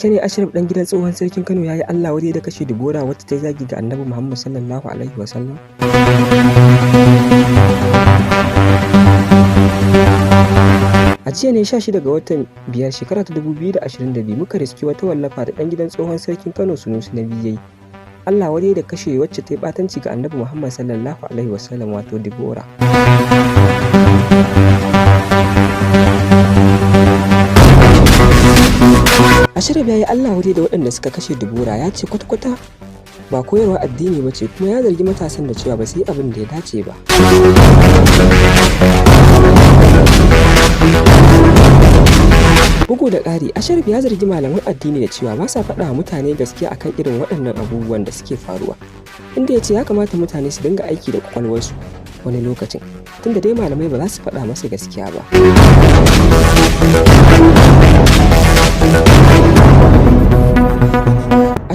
gaske ne Ashraf ɗan gidan tsohon sarkin Kano ya yi Allah wadai da kashe Dibora wacce ta yi zagi ga Annabi Muhammad sallallahu alaihi wasallam? A jiya ne 16 ga watan 5 shekara ta 2022 muka riski wata wallafa da ɗan gidan tsohon sarkin Kano Sunusi na biyu ya yi Allah wadai da kashe wacce ta yi ɓatanci ga Annabi Muhammad sallallahu alaihi wasallam, wato Dibora. Ashraf ya yi Allah wadai da waɗanda suka kashe Dibora, ya ce kwata-kwata ba koyarwa addini ba ce, kuma ya zargi matasan da cewa ba su yi abin da ya dace ba. Bugu da ƙari, Ashraf ya zargi malaman addini da cewa ba sa faɗa wa mutane gaskiya akan irin waɗannan abubuwan da suke faruwa, inda ya ce ya kamata mutane su dinga aiki da ƙwaƙwalwarsu wani lokacin, tunda dai malamai ba za su faɗa masa gaskiya ba.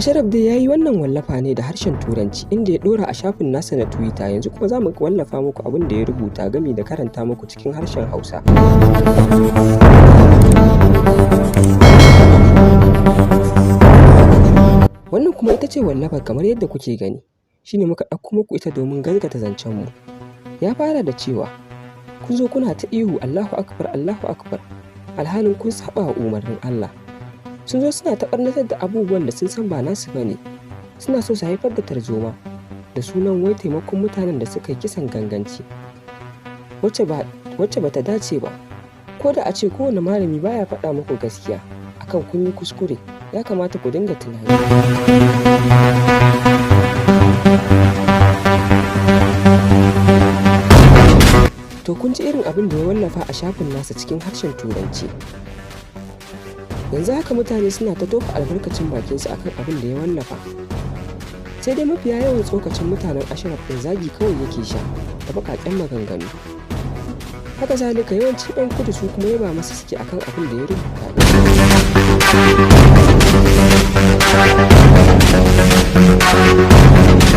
Ashraf dai ya yi wannan wallafa ne da harshen Turanci, inda ya ɗora a shafin nasa na Twitter. Yanzu kuma za mu wallafa muku abin da ya rubuta gami da karanta muku cikin harshen Hausa. Wannan kuma ita ce wallafar kamar yadda kuke gani, shi ne muka ɗauko muku ita domin gaskata zancenmu. Ya fara da cewa, kun zo kuna ta ihu Allahu Akbar, Allahu Akbar, alhalin kun saɓa wa umarnin Allah. Sun zo suna ta ɓarnatar da abubuwan da sun san ba nasu ba ne, suna so su haifar da tarzoma da sunan wai taimakon mutanen da suka yi kisan ganganci, wacce ba ta dace ba. Ko da a ce kowane malami baya faɗa muku gaskiya akan kun yi kuskure, ya kamata ku dinga tunani. To kun ji irin abin da ya wallafa a shafin nasa cikin harshen Turanci. Yanzu haka mutane suna ta tofa albarkacin bakinsu akan abin da ya wallafa. Sai dai mafiya yawan tsokacin mutanen Ashraf ɗin zagi kawai yake sha da baƙaƙen maganganu. Haka zalika yawancin 'yan kudu su kuma yaba masa suke akan abin da ya rubuta ɗin.